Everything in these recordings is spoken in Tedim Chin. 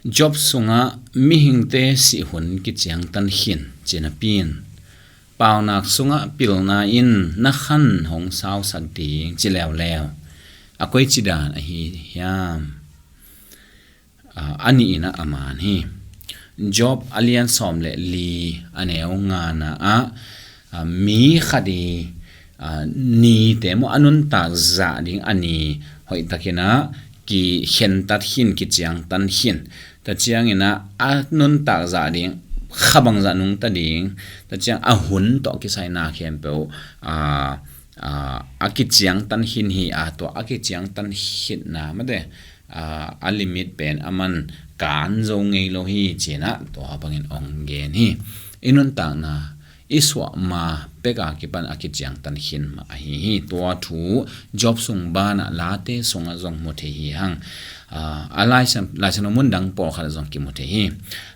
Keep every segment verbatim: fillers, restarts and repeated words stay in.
Job sungah mihingte sih hun kiciangtan khin cinapi in, paunak sungah pilna in na khan hong sausak ding ci leuleu, a koici dan ahi hiam? A, a nih in ah a man hi. Job a lian sawm le li, a neu ngana ah, a, mi khat i, a, nite maw, a nuntak zah ding a ni hoihtakin ah kikhentat khin, kiciangtan khin. Tua ciangin ah a nuntak zah ding, kha bangzah nungta ding, tua ciang a hun tawh kisai na khempeuh, a, a, a kiciangtan khin hi. A, tua a kiciangtan khinna mate, a, a limit pen a man kan zo ngei lo hi, ci-in ah tua bangin hong gen hi. I nuntakna i suah ma pek a kipan a kiciangtan khin mah ahi hi. Tua thu Job sung banah Late sungah zong mu thei hi hang. A, a Laisiang, Laisiangtho mun dang pawlkhat zong kimu thei hi.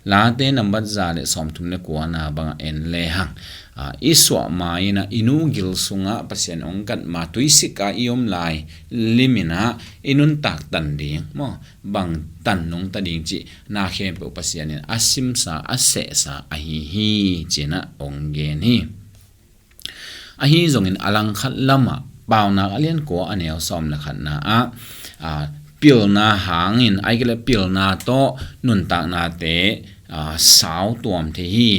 Late nambat za le sawmthum le kuana bangah en le hang. A, i suah ma in ah i nu gil sungah Pasian hong gat ma, tuisik a i om lai lim in ah i nuntak tan ding maw, bang tan nungta ding cih na khempeuh Pasian in a simsa, a sehsa ahi hi, ci-in ah hong gen hi. Ahi zongin a langkhat lamah Paunak a lian kua, a neu sawm le khatna ah, a, pilna hangin, ahih kei leh pilna tawh nuntaknate, a, sau tuam thei hi.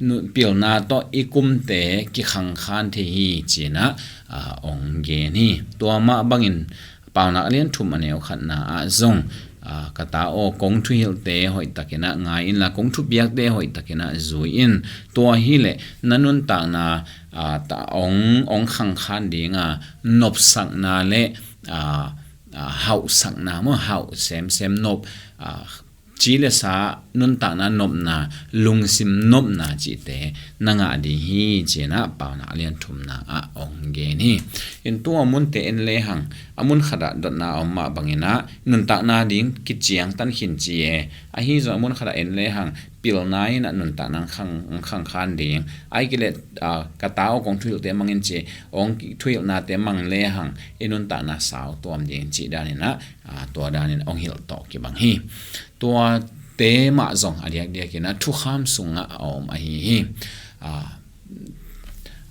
Nu-, pilna tawh i kumte kikhangkhan thei hi, ci-in ah, a, hong gen hi. Tua mah bangin Paunak a lian thum, a neu khatna ah zong, a, ka ta aw, kong thuhilhte hoihtakin ah ngai inla, kong thupiakte hoihtakin ah zui in. Tua hileh na nuntakna, a, ta, hong, hong khangkhan ding a, nopsakna le, a, a, hauhsakna maw, hauh semsem, nop, a, ci le sa, nuntakna nopna, lungsim nopna cihte na ngah ding hi, ci-in ah Paunak a lian thumna ah hong gen hi. In tua munte en le hang, a mun khatah dotna a om mah bangin ah nuntakna ding kiciangtan khin ci e. Ahi zong a mun khatah en le hang, pilna in ah nuntakna hong khang, hong khangkhan ding, ahih kei leh, a, ka ta aw, kong thuhilhte mang in ci, hong thuhilhnate mang le hang i nuntakna sau tuam ding cih danin ah, a, tua danin hong hilh tawh kibang hi. Tuate mah zong a diakdiakin ah thukham sungah a om ahi hi. A,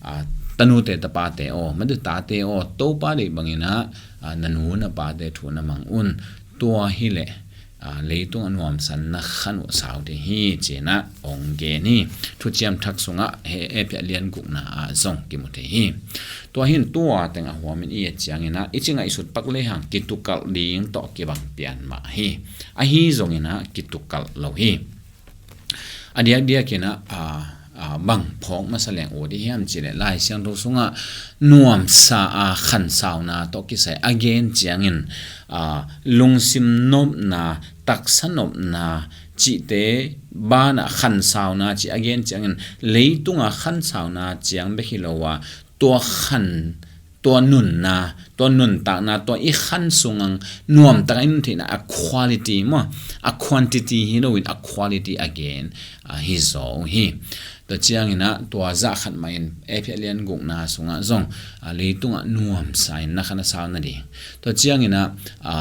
a, tanute tapate aw, mate, tate aw, Topa deih bangin ah, a, na nu na pate thu na mang un. Tua hileh, a, leitung a nuamsa na khan uh sau ding hi, ci-in ah hong gen hi. Thuciam Thak sungah he, Efesa lian gukna ah zong kimu thei hi. Tua hi in tua teng a huamin i et ciangin ah i ci ngaihsut pak le hang kitukalh ding tawh kibang pian mah hi. Ahi zongin ah kitukalh lo hi. A diakdiakin ah, a, a, bang phawk masa leng ut i hiam cih leh Lai Siangtho sungah nuamsa a khansauna tawh kisai a gen ciangin, a, lungsim nopna, taksa nopna cihte banah khansauna cih a gen ciangin leitung a khansauna ciang bek hi lo a, tua khan, tua nunna, tua nuntakna, tua i khan sung ang nuamtak a i nun theihna, a quality maw, a quantity hi loin a quality a gen, a, hi zaw uh hi. Tua ciangin ah tua zah khat mah in Efesa lian gukna sungah zong, a, leitung ah nuamsa in na khan a sau nading. Tua ciangin ah, a,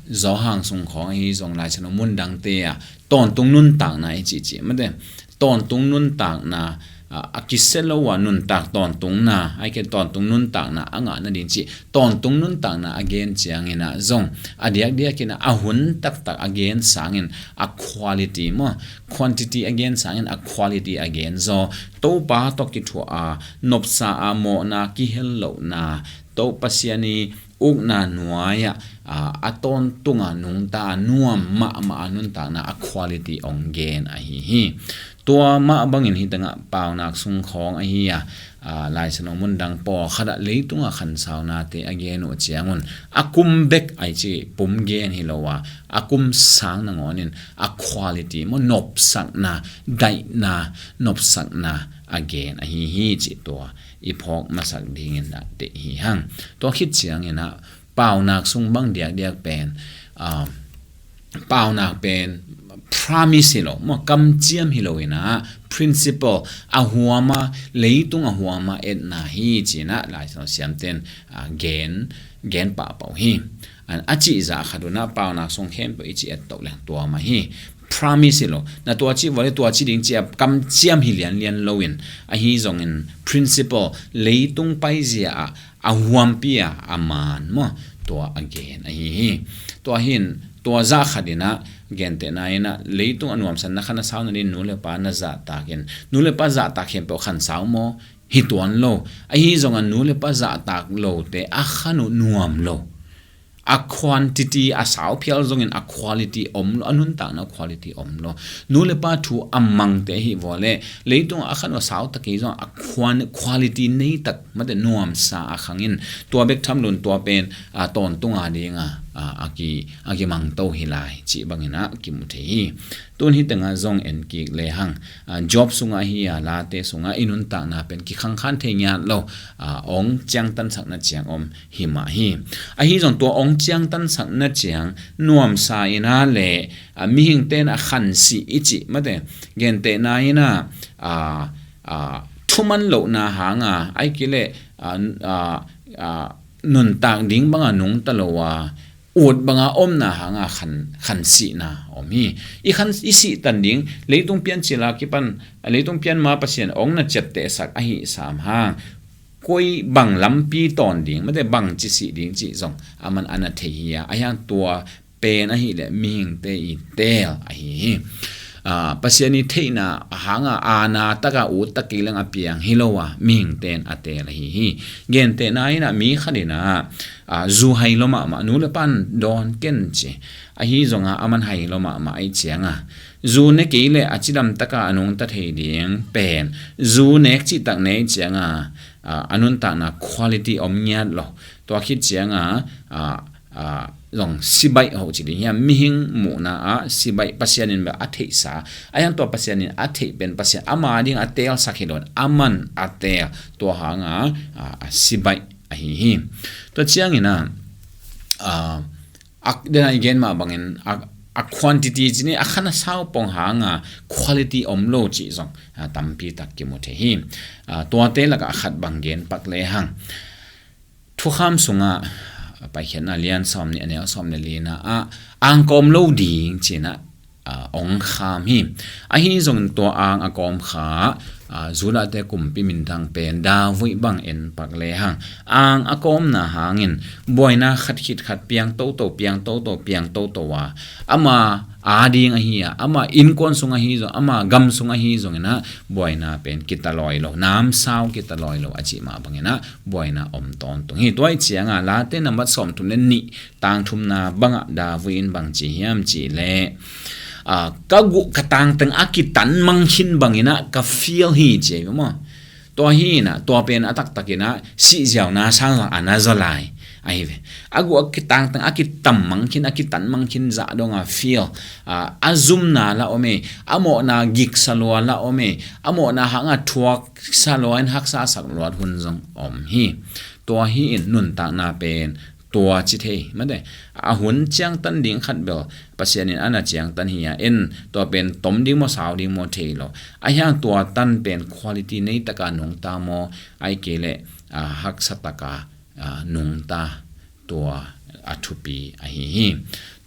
Johan sung khawng ahi zong, Lai Siangtho mun dangte ah tawntung nuntakna i cihcih mate, tawntung nuntakna, a, a kisia lo a nuntak tawntungna, ahih kei leh tawntung nuntakna a ngah nading cih tawntung nuntakna a gen ciangin ah zong a diakdiakin ah a hun taktak a gen sangin a quality maw, quantity a gen sangin a quality a gen zaw. Topa tawh kithuah a, nopsa a, mawhna, kihel lohna, Topa Pasian i ukna nuai-ah, a, a tawntung a nungta a, nuam mahmah a nuntakna a quality hong gen ahi hi. Tua mah bangin hi tengah Paunak sung khawng ahi a, a, Lai Siangtho mun dang pawlkhat ah leitung a khansaunate a gen uh ciangun a kum bek a i ci pum gen hi lo a, a kum sang nangawnin a quality maw, nopsakna, daihna, nopsakna a gen ahi hi cih tua i phawk masak dingin ah deih hi hang. Tua khit ciangin ah Paunak sung bang diakdiak pen, um, Paunak pen promise hi lo maw, kamciam hi loin ah principle, a huam a, leitung a huam a etna hi ci-in ah Lai Siangtho siamten, ah, gen, gen pahpah uh hi. A, a cih zah khat un ah Paunak sung khempeuh i ci et toh leng tua mah hi. promise hi lo. Na tua ci vua le tua ci ding ci a kamciam hi lianlian lo in, ahi zongin principle, leitung paizia ah a huampi a a man maw, tua a gen ahi hi. Tua hin tua zah khat in ah, gentehna in ah, leitung a nuamsa na khan a sau nading nu le pa na zahtak in, nu le pa zahtak khempeuh khan sau maw? Hi tuan lo. Ahi zongin nu le pa zahtak lote a khan uh nuam lo. A quantity a sau phial zongin a quality om lo, a nuntakna quality om lo. Nu le pa thu a mangte ahi vua le, leitung a khan uh a sau tak hi zong a quan-, quality nei tak, mate, nuamsa a khang in, tua bek tham lo in tua pen a tawntung a ding a, a, a ki, a kimangto hi lai cih bangin ah kimu thei hi. Tun hi tengah zong en kik le hang, a, Job sungah hi a, Late sungah i nuntakna pen kikhangkhan thei ngiat lo, a, ong ciangtansakna ciang om hi mah hi. Ahi zong tua ong ciangtansakna ciang nuamsa in ah le, a, mihingte in a khansih i cih, mate, gentehna in ah, a, a, thuman lohna hang a, ahih kei leh, a, a, a, nuntak ding bang a nungta lo a, ut bang a omna hang a khan, khansihna om hi. I khan, i sihtan ding, leitung piancil a kipan, leitung pian ma Pasian ong na ciaptehsak ahih sam hang, koi bang lampi tawn ding, mate, bangci sih ding cih zong aman a na thei hi a, ahi hang tua pen ahih leh mihingte i teel ahi hi. A, Pasian i theihna hang a, aana tak a, ut tak kei leng a piang hi lo a, mihingte in a teel ahi hi. Gentehna in ah, mi khat in ah, a, zu hai lo mahmah, nu le pan dawn ken ci. Ahi zong a, aman hai lo mahmah ahih ciang a, zu ne kei leh a cidam tak a a nungta thei ding pen, zu nek cih tak nei ciang a, a, a nuntakna quality om ngiat lo. Tua khit ciang a, a, a, zong sibaih ho ci ding hiam, mihing muhna ah sibaih, Pasian in bel a theihsa. Ahi hang tua Pasian in a theih pen Pasian ama ding a teelsak hi lo in, aman a teel, tua hang a, a, a sibaih ahi hi. Tua ciangin ah, a, a, den a i gen mah bangin a, a quantity ci ni, a khan a sau pong hang a quality om lo cih zong, a, tampi tak kimu thei hi. A, tuate lakah a khat bang gen pak le hang. Thukham sungah, Paikhiatna lian sawm nih, a neu sawm le li na ah, ang kawm lo ding ci-in ah, a, ong kham hi. Ahi zongin tua ang a kawm kha, a, Judahte kumpi minthang pen David bang en pak le hang, ang a kawmna hangin buaina khat khit khat piang toto, piang toto, piang toto a, ama a ding ahi a, ama innkuan sung ahi zong, ama gam sung ahi zongin ah buaina pen kitalawi lo, namsau kitalawi lo a cih mah bangin ah buaina om tawntung hi. Tua ahih ciang a, Late nambat sawmthum le nih, tang thumna bangah David in bang ci hiam cih leh, a, ka guh ka tangteng a kitan mang khin bangin ah ka feel hi ci hi maw. Tua hi in ah, tua pen a taktak in ah sihziauna sang zong a na zaw lai ahi ve. A guh a kitangteng a kitam mang khin, a kitan mang khin zah dong a feel, a, a zumna la om e, a mawhna giksa lua la om e, a mawhna hang a thuaksa lua in haksa sak luat hun zong om hi. Tua hi in nuntakna pen tua ci thei, mate, a hun ciangtan ding khat bel Pasian in a na ciangtan hi a, en tua pen tom ding maw, sau ding maw thei lo. Ahi hang tua tan pen quality nei tak a nungta maw, ahih kei leh, a, haksa tak a, a, nungta, tua a thupi ahi hi.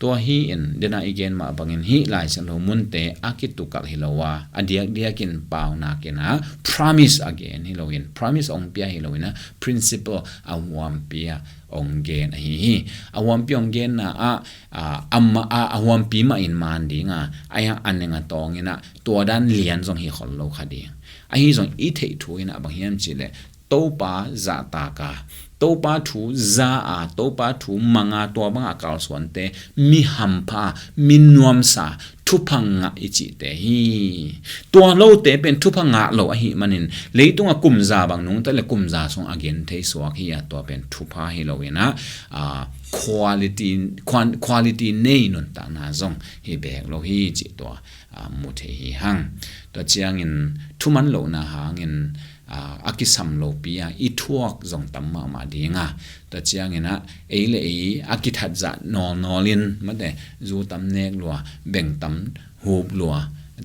Tua hi in, den a i gen mah bangin hih Lai Siangtho munte a kitukalh hi lo a, a diakdiakin paunak in ah promise a gen hi lo in, promise ong pia hi lo in ah, principle a huampi a ong gen ahi hi. A huampi ong genna ah, a, amah a, a huampi mah in man ding a, ahi hang a neng a tawng in ah tua dan lian zong hi khol lo kha ding. Ahi zong i theih thu in ah bang hiam cih leh, Topa zahtak a, Topa thu za a, Topa thu mang a, tua bang a kalsuante mi hampha, mi nuamsa, thupha ngah i cihte hi. Tua lote pen thupha ngah lo ahih manin, leitung a kum za bang nungta le kum za sung a gen thei suak hi a, tua pen thupha hi lo in ah, a, quality, quan-, quality nei nuntakna zong hi beek lo hi cih tua, a, mu thei hi hang. Tua ciangin thuman lohna hangin, a, a kisam lopi a i thuak zong tam mahmah ding a. Tua ciangin ah, ei le ei a kithat zah nawlnawl in, mate, zu tam nek lua, beng tam hup lua,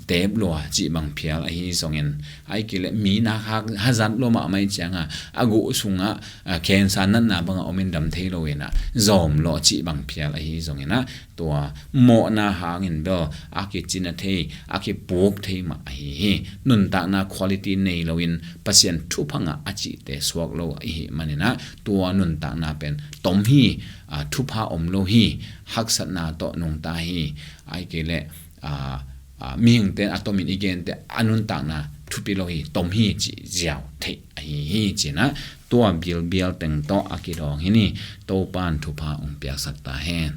teep lua cih bang phial ahi zongin, ahih kei leh mi nak ha, hazat lua mahmah ih ciangah a guh sungah, a, cancer natna bangah om in dam thei lo inah zawm lua cih bang phial ahi zonginah, tua mawhna hangin bel a kicina thei, a kipuk thei mah ahi hi. Nuntakna quality nei loin Pasian thupha ngah a cihte suak lo ahih maninah, tua nuntakna pen tom hi, a, thupha om lo hi, haksatna tawh nungta hi, ahih kei leh, a, a, mihingte in a tomin i gente a nuntakna thupi lo hi, tom hi cih ziau theih ahi hi cinah, tua bilbial teng tawh a kidawng hi ni. Topan thupha hong piaksak ta hen.